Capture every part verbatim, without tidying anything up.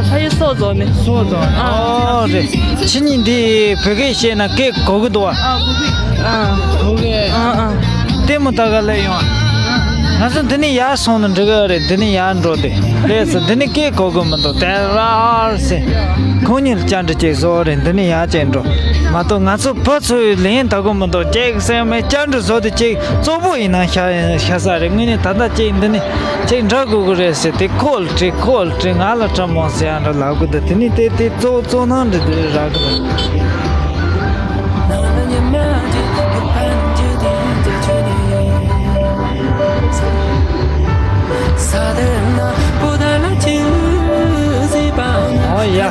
ཕ་ཡུལ་སོག་རྫོང་ནས། སོག་རྫོང་། ཨ། ཨོ་རེད། ཁྱེད་གཉིས་འདི་བོད་སྐད་བཤད་ན་སྐད་གོ་གི་འདུག་བ། ཨ། གོ་གི། ཨ། གོ་གི། ཨ། ཨ། ལྟད་མོ་ལྟ་ག་སླེབས་ཡོང་། ང་ཚོ་འདི་ནས་ཡར་སོང་ན་འགྲིག་གི་རེད། འདི་ནས་ཡར་འགྲོ་དེ་ལས་སོ། འདི་ནས་སྐད་གོ་གི་མི་འདུག་དེ་ར་སེ། ཁོང་གཉིས་ལ་བཅར་འདྲི་ཅིག་བཟོ་རེད། འདི་ནས་ཡར་ཅིག་འགྲོ། མ་གཏོགས་ང་ཚོ་བུ་ཚོའི་ལན་ལྟ་གི་མི་འདུག་ཅིག་སེམས་མེད་བཅར་འདྲི་བཟོ་དེ་ཅིག་གཙོ་བོ་ཡིན་ན་ཤ་ཤ་ས་རེད། དངོས་གནས་ད་ལྟ་ཅིག་འདི་ནས་ཅིག་འདྲ་དགོས་གི་རེད་ཟེར་དེ། ཁོ་ལ་དྲིས། ཁོ་ལ་དྲིས། ང་ལ་དྲི་མོ་ཟེར་ཡང་འདྲ་ལབ་གི་འདུག་དེ་ནས་དེ་དེ་གཙོ་བོ་གཙོ་སྣང་འདྲི་དེ་རག་གི་འདུག་ཨོ་ཡ།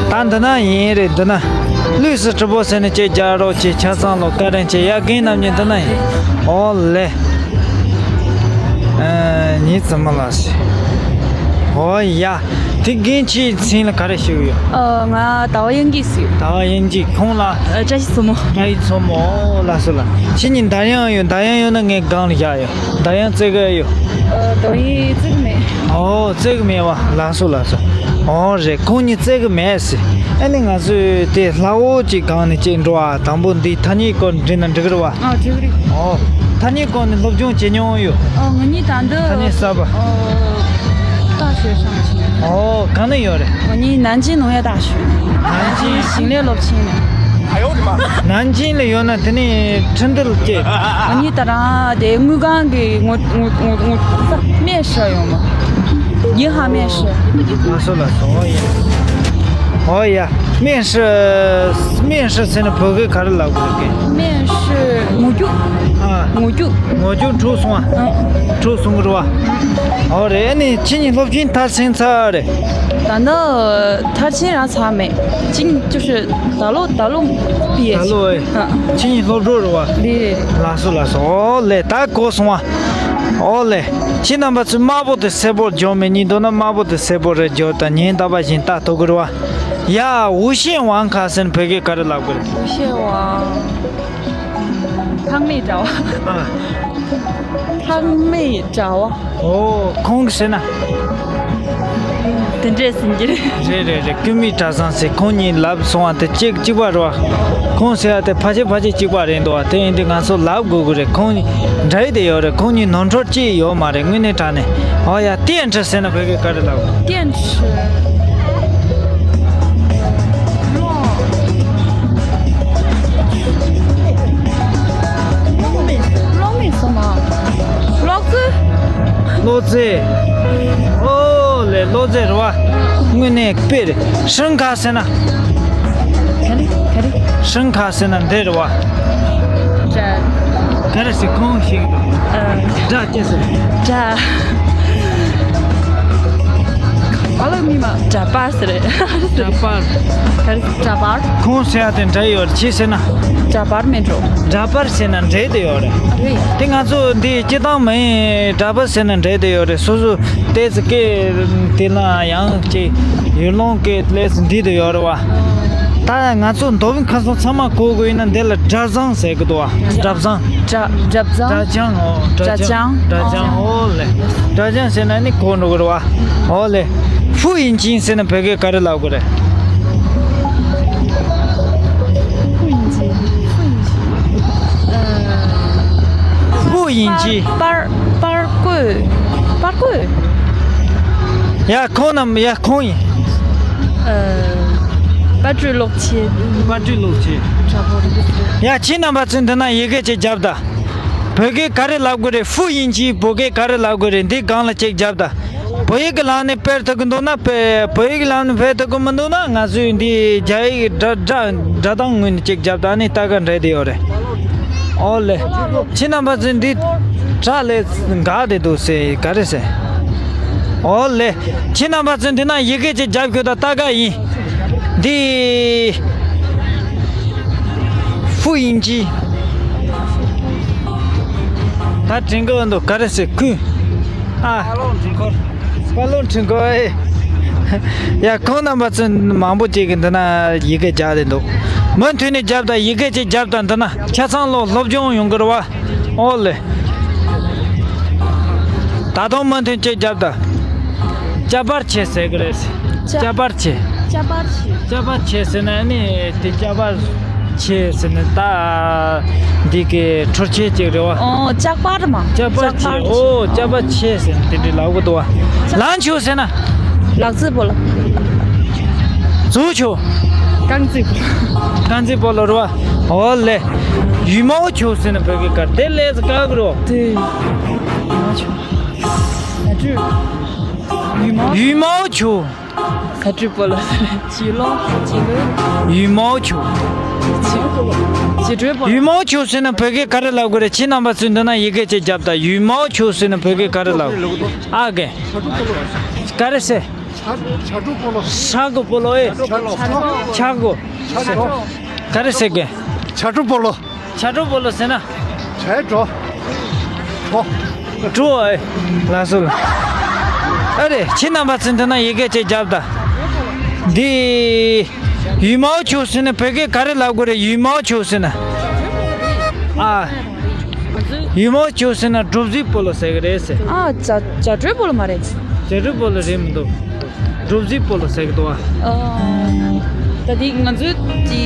ད་འདི་ན་ཡིན་རེད། འདི་ན་ལུས་སུ་གྲུབ་པོ་ཟེར་ནས་ཅེས་རྒྱག་རོགས་བྱེད། ཆ་ཚང་ལོ་བཀའ་དྲིན་ཆེ། ཡ་རྒན་རྣམ་གཉིས་འདི་ན་ཡིན། ཨོ་ལེ། ཨ། ཉི་ཚེ་མ་ལགས་སེ། ཨོ་ཡ། དེ་རྒན་ཁྱེད་མཚན་ལ་ག་རེ་ཞུ་གི་ཡོད། ཨ། ང་ཟླ་བ་དབྱངས་སྐྱིད་ཟེར། ཟླ་བ་དབྱངས་སྐྱིད། ཁོང་ལ། ཨ། བཀྲ་ཤིས་མཚོ་མོ། བཀྲ་ཤིས་མཚོ་མོ། ཨོ་ལགས་སོ་ལགས། ཁྱེད་གཉིས་འདར་དབྱངས་ཡོད། འདར་དབྱངས་ཡོད་ན་ངས་སྒང་ལ་བཞག་ཡོད། འདར་དབྱངས་རྩེ་གི་ཡོད། ཨ། འདར་དབྱངས་རྩེ་གི་མེད། ཨོ་རྩེ་གི་མེད་བ། ལགས་སོ་ལགས་སོ། ཨོ་རེད། ཁོང་གཉིས་རྩེ་གི་མེད་ཟེར། ཨ་ནི་ང་ཚོས་དེ་ལྷ་འོ་ཅིག་སྒང་ནས་ཅིག་འགྲོ་ཨ། དང་པོ་འདི་ཐ་སྙད་སྐོར་འདྲི་ན་འགྲིག་གི་རེད་བ། ཨ། འགྲིག་གི་རེད། ཨོ། ཐ་སྙད་སྐོར་ནས་སློབ་སྦྱོང་བྱེད་མྱོང་ཡོད། ཨོ། ང་གཉིས་ད་འདི། ཐ་སྙད་གསར་པ། ཨོ། 大学上学。 ཨོ། གང་ནས་ཡོད་རེད། ང་གཉིས་南京农业大学。 南京། 农业大学。 ཞིང་ལས་སློབ་ཆེན་ནས། 南京 ལ་ཡོད་ན་དེ་ནས་ཁྲིན་ཏུར་སྐྱེས། ང་གཉིས་ད་རང་དེ་དངུལ་ཁང་གི་ངོ་ངོ་ངོ་ངོ་ས་面试 ཡོང་མ། 银行面试。 ལགས་སོ་ལགས་སོ། ཨོ་ཡ། ཨོ་ཡ། 面试། 面试 ཟེར་ན་བོད་སྐད་ག་རེ་ལབ་དགོས་ཀྱི། 面试། ངོ་རྒྱུགས། ཨ། ངོ་རྒྱུགས། ངོ་རྒྱུགས་འཁྲུག་སོང་ཨ། ཨ། འཁྲུག་སོང་གི་རེད་བ། ཨོ་རེད། ཨ་ནི་ཁྱེད་གཉིས་སློབ་ཆེན་མཐར་ཕྱིན་ཚར་རེད། 等到他竟然才没，今就是打落打落毕业去。 打落哎。 ཨ། ཁྱེད་གཉིས་སློབ་གྲོགས་རེད་བ། རེད་རེད། ལགས་སོ་ལགས་སོ། ཨོ་ལེ། ད་གོ་སོང་བ། ཨོ་ལེ། ཁྱེད་རྣམ་པ་ཚོས་དམར་པོ་དེ་སེར་པོར་སྦྱོར་མེད་ཉིན་དོ་ན་དམར་པོ་དེ་སེར་པོ་རེ་སྦྱོར་དང་ཉིན་རྟག་པ་བཞིན་ལྟ་ཐུབ་ཀྱི་རེད་བ། ཡ། 无线网卡 ཟེར་ན་བོད་སྐད་ག་རེ་ལབ་དགོས་རེད། 无线网། ལྷག་མེད་དྲ་བ། ཨ། ལྷག་མེད་དྲ་བ། ཨོ། ཁོང་གིས་ཟེར་ན། དེ་འདྲས་ཟིན་གྱི་རེད། རེད་རེད་རེད། ཀུན་མིད་གྲྭ་ཚང་ཟེར། ཁོང་གཉིས་ལབ་སོང་བ་དེ་གཅིག་གཅིག་པ་རེད་བ། ཁོང་ཟེར་བ་དེ་ཕལ་ཆེར་ཕལ་ཆེར་གཅིག་པ་རེད་འདུག་བ། དེ་ཡིན་དུས་ང་ཚོ་ལབ་དགོས་ཀྱི་རེད། ཁོང་གཉིས་འདྲ་ཡི་དེ་ཡོད་རེད། ཁོང་གཉིས་ནོར་འཁྲུལ་ཅི་ཡོད་མ་རེད། དངོས་གནས་དྲང་གནས། ཨོ་ཡ། 电池 ཟེར་ན་བོད་སྐད་ག་རེ་ལབ། 电池། གློག་གློག་མེད་སོང་ང་། གློག་རྫས། གློག་རྫས། ཨོ་ལེ། གློག་རྫས་རེད་བ། དངོས་གནས་དཔེ་རེད། 声卡 ཟེར་ན། ག་རེ་ག་རེ། 声卡 ཟེར་ན་འདི་རེད་བ། སྒྲ། ག་རེ་ཟེར། ཁོང་ཞིག་སྒྲ་སྐད་ཟེར། སྒྲ། ཨ་ལོ་མི་མ། འདྲ་པར་ཟེར་རེད། འདྲ་པར། ག་རེ། འདྲ་པར། ཁོང་ཟེར་ཡ་དེ་འདྲ་ཡོད་རེད། ཅི་ཟེར་ན། འདྲ་པར་མེད་འགྲོ། འདྲ་པར་ཟེར་ན་འདྲེས་དེ་ཡོད་རེད། རེད། དེ་ང་ཚོ་འདི་སྤྱི་བཏང་མིན། འདྲ་པར་ཟེར་ན་འདྲེས་དེ་ཡོད་རེད། སོ་སོ་ཏོག་ཙམ་སྐད་དེ་ལ་ཡང་ཅིག་ཡུལ་ལུང་སྐད་ལས་འདི་དེ་ཡོད་རེད་བ། ད་ང་ཚོ་མདོ་དབུས་ཁམས་གསུམ་ཚང་མ་གོ་དགོས་ཡིན་ན་འདི་ལ་སྒྲ་བཟང་ཟེར་གི་འདུག་བ། སྒྲ་བཟང་། སྒྲ་སྒྲ་བཟང་། སྒྲ་བྱང་། ཨོ། སྒྲ་བྱང་། སྒྲ་བྱང་། ཨོ་ལེ། སྒྲ་བྱང་ཟེར་ན་ནི་གོ་འགྲོ་གི་རེད་བ། ཨོ་ལེ། 复印机 ཟེར་ན་བོད་སྐད་ག་རེ་ལབ་དགོས་རེད། 复印机。 复印机。 ཨ། 复印机། པར། པར་བརྐོས། པར་བརྐོས། ཡ། ཁོང་རྣམས། ཡ། ཁོང་ཡིན། ཨ། པར་སྐྲུན་གློག་ཆས། པར་སྐྲུན་གློག་ཆས། འདྲ་པོ་རེད། ཡ། ཁྱེད་རྣམ་པ་ཚོས་འདི་ན་ཡི་གེ་ཅིག་རྒྱབ་དང་། བོད་སྐད་ག་རེ་ལབ་དགོས་རེད། 复印机 བོད་སྐད་ག་རེ་ལབ་དགོས་རེད། འདི་སྒང་ལ་ཅིག་རྒྱབ་དང་། བོད་ཡིག་གི་ལམ་ནས་སྤེལ་ཐུབ་ཀྱི་འདུག་ན་སྤེལ། བོད་ཡིག་གི་ལམ་ནས་སྤེལ་ཐུབ་ཀྱི་མི་འདུག་ན་ང་ཚོས་འདི་རྒྱ་ཡིག་སྒྲ་སྒྲ་སྒྲ་གདངས་ངོས་ནས་ཅིག་རྒྱབ་དང་། ཨ་ནི་ལྟ་ག་འདྲ་དེ་ཡོད་རེད། ཨོ་ལེ། ཁྱེད་རྣམ་པ་ཚོས་འདི་དྲ་ལས་འགག་བསྡད་འདུག་ཟེར། ག་རེ་ཟེར། ཨོ་ལེ། ཁྱེད་རྣམ་པ་ཚོས་འདི་ན་ཡི་གེ་ཅིག་རྒྱབ་ཤོག་དང་། ལྟ་ག་ཡིན། འདི། 复印机། ད་དྲན་གི་འདུག་ག་རེ་ཟེར། ཁུ། ཨ། པ་ལོ་འཕྲུལ་འཁོར། ཨེ། ཡ། ཁོང་རྣམ་པ་ཚོ་མང་པོ་ཅིག་གིས་འདི་ན་ཡི་གེ་རྒྱག་བསྡད་འདུག་མུ་མཐུད་ནས་རྒྱབ་དང་། ཡི་གེ་ཅིག་རྒྱབ་དང་། འདི་ན་ཆ་ཚང་ལོ་སློབ་སྦྱོང་ཡོང་གི་རེད་བ། ཨོ་ལེ། ད་དུང་མུ་མཐུད་ཅིག་རྒྱབ་དང་། ཅ་པར་ཆེ་ཟེར་གི་རེད། ཅ་པར་ཆེ། ཅ་པར་ཆེ། ཅ་པར་ཆེ་ཟེར་ན་ནི་དེ་ཅ་པར་ཆེ་ཟེར་ན་ད་འདི་གི་འཕྲུལ་ཆས་ཅིག་རེད་བ། ཨོ་ཅ་པར་མ། ཅ་པར་ཆེ། ཨོ་ཅ་པར་ཆེ་ཟེར་ན་དེ་འདྲ་ལབ་གི་འདུག་བ། ལང་ཆུ་ཟེར་ན། ལག་རྩེད་སྤོ་ལོ། མཛུབ་ཆུ། རྐང་རྩེད་སྤོ་ལོ། རྐང་རྩེད་སྤོ་ལོ་རེད་བ། ཨོ་ལེ། ཡུ་མའོ་ཆུ་ཟེར་ན་བོད་སྐད་ག་རེ་དེ་ལས་ཀ་གི་རོ། དེ། ཡུ་མའོ་ཆུ། ཟ་འབྲུ། ཡུ་མའོ། ཡུ་མའོ་ཆུ། ཟ་འབྲུ་སྤོ་ལོ། བྱིས་ལོ། བྱིས་ལོ། ཡུ་མའོ་ཆུ། བྱིས་སྤོ་ལོ། བྱིས་སྤོ་ལོ། ཡུ་མའོ་ཆུ་ཟེར་ན་བོད་སྐད་ག་རེ་ལབ་དགོས་རེད། ཁྱེད་རྣམ་པ་ཚོས་འདི་ན་ཡི་གེ་ཅིག་རྒྱབ་དང་། ཡུ་མའོ་ཆུ་ཟེར་ན་བོད་སྐད་ག་རེ་ལབ། ཨ་གེ། ག་རེ་ཟེར། ཆ་ཆ་གྲུ་སྤོ་ལོ། ཆ་གོ་སྤོ་ལོ་ཨེ། ཆ་གོ། ག་རེ་ཟེར་གི། ཆ་གྲུ་སྤོ་ལོ། ཆ་གྲུ་སྤོ་ལོ་ཟེར་ན། ཆའི་གྲོ། གྲོ། གྲོ་ཨེ། ལགས་སོ། ཨ་རེ་ཁྱེད་རྣམ་པ་ཚོས་འདི་ན་ཡི་གེ་ཅིག་རྒྱབ་དང་། འདི། ཡུ་མའོ་ཆུ་ཟེར་ན་བོད་སྐད་ག་རེ་ལབ་དགོས་རེད། ཡུ་མའོ་ཆུ་ཟེར་ན། ཨ། ཡུ་མའོ་ཆུ་ཟེར་ན་གྲུ་གཟིངས་སྤོ་ལོ་ཟེར་གི་རེད་ཟེར། ཨ་ཅ་ཅ་གྲུ་སྤོ་ལོ་མ་རེད། ཅ་གྲུ་སྤོ་ལོ་རེད་མི་འདུག་གྲུ་གཟིངས་སྤོ་ལོ་ཟེར་གི་འདུག་ཨ། ཨ། ད་དེ་ང་ཚོའི་གི་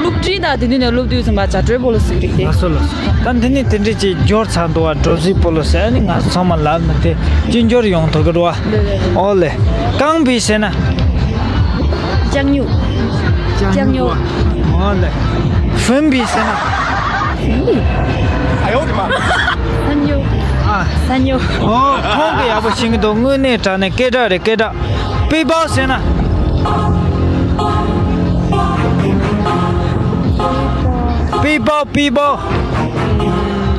སློབ་ཁྲིད་དང་དེ་འདྲ་ནས་སློབ་དུས་ཙམ་པ་ཅ་གྲུ་སྤོ་ལོ་ཟེར་གི་རེད་དེ། ལགས་སོ་ལགས་སོ། ད་འདི་ནས་དེ་འདྲ་ཅིག་འབྱོར་ཚར་འདུག་ཨ། གྲུ་གཟིངས་སྤོ་ལོ་ཟེར་ནི་ང་ཚོ་ཚང་མ་ལབ་ན་དེ་ཅི་འབྱོར་ཡོང་ཐུབ་གི་རེད་བ། ལགས་ལགས། ཨོ་ལེ། རྐང་པའི་ཟེར་ན། ལྕགས་སྨྱུག་ལྕགས་སྨྱུག་ཨོ་ལེ། ཧྥུན་པའི་ཟེར་ན། ཧྥུན་པའི། ཨ་ཡོ་དེ་མ། ས་སྨྱུག་ཨ། ས་སྨྱུག་ཨོ་ཁོང་གི་ཡག་པོ་ཤེས་ཀྱི་འདུག་དངོས་གནས་དྲང་གནས་སྐད་གྲགས་རེད་སྐད་གྲགས། པེ་པའོ་ཟེར་ན། པེ་པའོ་པེ་པའོ།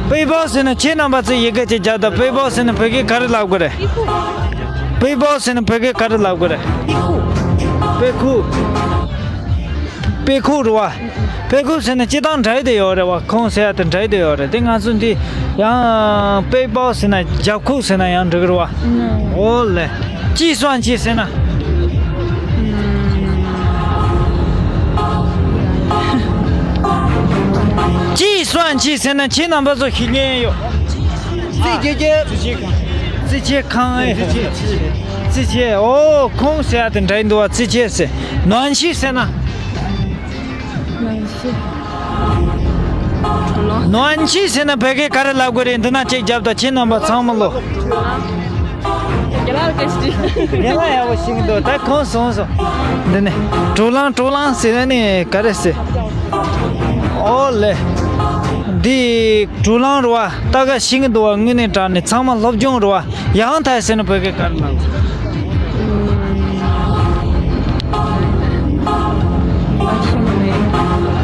པེ་པའོ་ཟེར་ན་ཁྱེད་རྣམ་པ་ཚོས་ཡི་གེ་ཅིག་རྒྱབ་དང་། པེ་པའོ་ཟེར་ན་བོད་སྐད་ག་རེ་ལབ་དགོས་རེད། པེ་པའོ་ཟེར་ན་བོད་སྐད་ག་རེ་ལབ་དགོས་རེད། པེ་ཁུག་པེ་ཁུག་རེད་བ། པེ་ཁུག་ཟེར་ན་སྤྱིར་བཏང་འདྲ་ཡི་དེ་ཡོད་རེད་བ། ཁོང་ཟེར་ཡ་དེ་འདྲ་ཡི་དེ་ཡོད་རེད་དེ། ང་ཚོ་འདི་ཡང་པེ་པའོ་ཟེར་ན་རྒྱབ་ཁུག་ཟེར་ན་ཡང་འགྲིག་གི་རེད་བ། ཨོ་ལེ། ཅི་སོང་ཅི་ཟེར་ན། ཅི་སོང་ཅི་ཟེར་ན་ཁྱེད་རྣམ་པ་ཚོ་ཤེས་མཁན་ཡོད། རྩི་ཆེ་ཁང་། རྩི་ཆེ་ཁང་ཨེ། རྩི་ཆེ། ཨོ་ཁོང་ཟེར་ཡ་དེ་འདྲ་ཡི་འདུག་བ། རྩི་ཆེ་ཟེར། ནོན་ཆི་ཟེར་ན། ནོན་ཆི། ནོན་ཆི་ཟེར་ན་བོད་སྐད་ག་རེ་ལབ་དགོས་རེད། འདི་ན་ཅིག་རྒྱབ་དང་ཁྱེད་རྣམ་པ་ཚང་མ་ལོ། རྒན་ལགས་ཡག་པོ་ཤེས་ཀྱི་འདུག་ད་ཁོང་སོང་སོང་། འདི་ནས་གྲོ་ལང་གྲོ་ལང་ཟེར་ན་ནི་ག་རེ་ཟེར། ཨོ་ལེ། འདི་གྲོ་ལང་རེད་བ། ད་ག་ཤེས་ཀྱི་འདུག་བ། དངོས་གནས་དྲང་གནས་ཚང་མ་སློབ་སྦྱོང་རེད་བ། ཡང་ཐའི་ཟེར་ན་བོད་སྐད་ག་རེ་ལབ།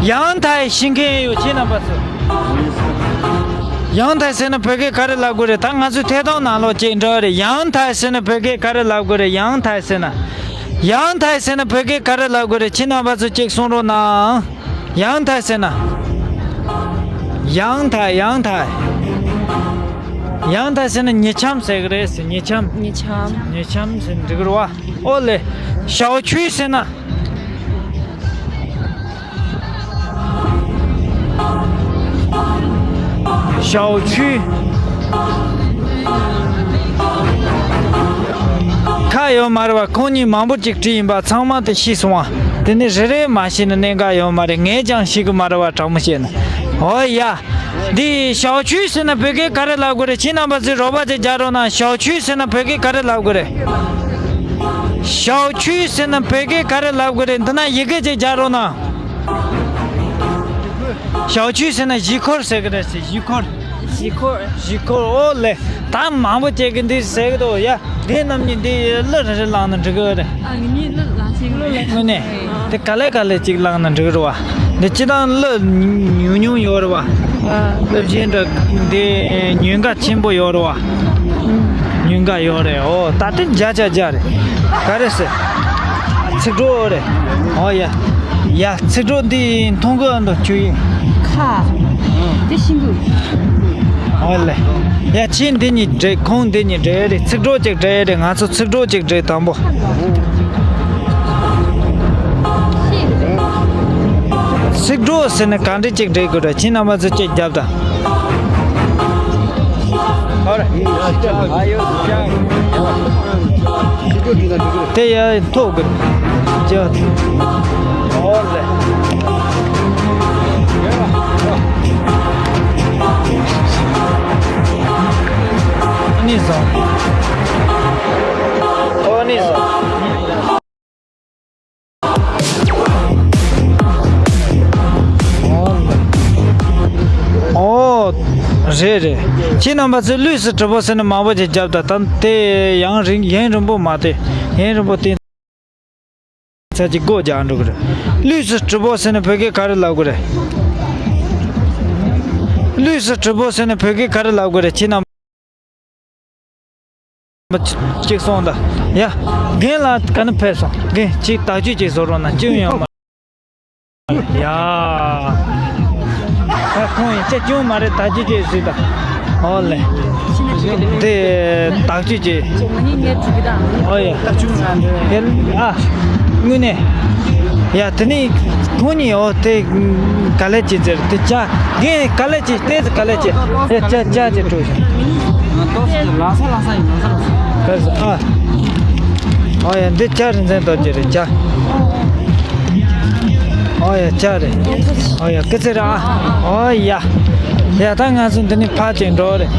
ཡང་ཐའི་ཤེས་མཁན་ཡོད་ཁྱེད་རྣམ་པ་ཚོ། ཡང་ཐའི་ཟེར་ན་བོད་སྐད་ག་རེ་ལབ་དགོས་རེད། ད་ང་ཚོའི་ཐད་གཏོང་ནང་ལོགས་ཅིག་འདྲ་བ་རེད། ཡང་ཐའི་ཟེར་ན་བོད་སྐད་ག་རེ་ལབ་དགོས་རེད། ཡང་ཐའི་ཟེར་ན། ཡང་ཐའི་ཟེར་ན་བོད་སྐད་ག་རེ་ལབ་དགོས་རེད། ཁྱེད་རྣམ་པ་ཚོ་ཅིག་གསུང་རོགས་གནང་། ཡང་ཐའི་ཟེར་ན། ཡང་ཐའི་ཡང་ཐའི། ཡང་ཐའི་ཟེར་ན་ཉི་འཁྱམ་ཟེར་གི་རེད་ཟེར། ཉི་འཁྱམ། ཉི་འཁྱམ། ཉི་འཁྱམ་ཟེར་འགྲིག་གི་རེད་བ། ཨོ་ལེ། ཞའོ་ཆུའི་ཟེར་ན། ཞའོ་ཆུའི། ཁ་ཡོད་མ་རེད་བ། ཁོང་གཉིས་མང་པོ་ཅིག་བྲིས་ཡིན་པ་ཚང་མ་དེ་ཤེས་སོང་བ། དེ་ནི་རེ་རེ་མ་ཤེས་ན་གནད་འགག་ཡོད་མ་རེད། ངས་ཀྱང་ཤེས་ཀྱི་མ་རེད་བ། དྲང་མོ་བཤད་ན། ཨོ་ཡ། འདི་ཞའོ་ཆུའི་ཟེར་ན་བོད་སྐད་ག་རེ་ལབ་དགོས་རེད། ཁྱེད་རྣམ་པ་ཚོས་རོགས་པ་ཅིག་རྒྱག་རོགས་གནང་། ཞའོ་ཆུའི་ཟེར་ན་བོད་སྐད་ག་རེ་ལབ་དགོས་རེད། ཞའོ་ཆུའི་ཟེར་ན་བོད་སྐད་ག་རེ་ལབ་དགོས་རེད། འདི་ན་ཡི་གེ་ཅིག་རྒྱག་རོགས་གནང་། ཞའོ་ཆུའི་ཟེར་ན་གཞིས་འཁོར་ཟེར་གི་རེད་ཟེར། གཞིས་འཁོར། གཞིས་འཁོར། གཞིས་འཁོར། ཨོ་ལེ། ད་མང་པོ་ཅིག་གིས་འདི་ཟེར་གི་འདུག་ཡ། འདི་རྣམ་གཉིས་འདི་གླུ་རེ་རེ་བླངས་ན་འགྲིག་གི་རེད། ཨ་ངེད་གཉིས་གླུ་བླངས་ཤིག་གླུ་བླངས་ཤིག་དངོས་གནས། དེ་ག་ལེ་ག་ལེ་ཅིག་བླངས་ན་འགྲིག་རེད་བ། འདི་སྤྱིར་བཏང་གླུ་ཉུང་ཉུང་ཡོད་རེད་བ། ཨ། གླུ་གཞན་འདྲ་འདི་ཉུང་ག་ཆེན་པོ་ཡོད་རེད་བ། ཨུམ། ཉུང་ག་ཡོད་རེད། ཨོ་ད་དེ་བརྒྱ་ཆ་བརྒྱ་རེད། ག་རེ་ཟེར། ཚིག་གྲོགས་རེད། ཨོ་ཡ། ཡ་ཚིག་གྲོགས་འདི་མཐོང་གི་ཨ་འདུག་ཁྱོད་ཡིན། ཁ། དེ་ཤིན་ཏུ། ཨོ་ལེ། ཡ་ཁྱེད་འདི་གཉིས་འདྲེས། ཁོང་འདི་གཉིས་འདྲེས་རེད། ཚིག་གྲོགས་གཅིག་འདྲེས་རེད། ང་ཚོ་ཚིག་གྲོགས་གཅིག་འདྲེས་དང་པོ། ཚིག་གྲོགས་ཟེར་ན་གང་འདྲ་གཅིག་འདྲེས་དགོས་རེད། ཁྱེད་རྣམ་པ་ཚོ་གཅིག་རྒྱབ་དང་། དེ་ཡ་ཐོག་གི་ཅི་ཨོ་ལེ། ཨ་ནི་བཟང་། ཨོ་ནི་བཟང་། ཨོ། རེད་རེད། ཁྱེད་རྣམ་པ་ཚོས་ལུས་སུ་གྲུབ་པོ་ཟེར་ནས་མང་པོ་ཅིག་བརྒྱབ་ད་ད་དེ་ཡང་རིང་ཡུན་རིང་པོ་མ་དེ་ཡུན་རིང་པོ་དེ་ཚ་ཅིག་སྒོ་རྒྱག་འགྲོ་གི་རེད། ལུས་སུ་གྲུབ་པོ་ཟེར་ནས་བོད་སྐད་ག་རེ་ལབ་དགོས་རེད། ལུས་སུ་གྲུབ་པོ་ཟེར་ནས་བོད་སྐད་ག་རེ་ལབ་དགོས་རེད་ཁྱེད་རྣམ། གཅིག་སོང་ད། ཡ། རྒན་ལགས་ག་ནས་ཕེབས་སོང་། རྒན་གཅིག་བརྟག་དཔྱད་ཅིག་བཟོ་རོགས་གནང་། ཅི་ཡང་མ། ཡ། ད་ཁོང་ཡིན་ཅི་ཅུང་མ་རེད། བརྟག་དཔྱད་ཅིག་བཟོས་ད། ཨོ་ལེ། དེ་བརྟག་དཔྱད་ཅིག་ཨོ་ཡ། ཨ། དངོས་གནས། ཡ་དེ་ནས་ཁོང་གཉིས་ཨོ་དེ་ག་ལེ་ཅིག་ཟེར་དེ་ཅ། རྒན་ག་ལེ་ཅིག་དེ་ག་ལེ་ཅིག་ཡ་ཅ་ཅ་ཅིག་སྤྲོད་ཤོག་ལ་ས་ལ་ས་ཡིན་ལ་ས་ལ་ས། ཨ། ཨོ་ཡ་འདི་ཅ་རིན་ཆེན་རྡོ་རྗེ་རེད་ཅ། ཨོ་ཡ་ཅ་རེད། ཨོ་ཡ་སྐུ་ཚེ་རིང་ཨ། ཨོ་ཡ། ཡ་ད་ང་ཚོ་འདི་ནས་ཕར་ཅིག་འགྲོ་རེད།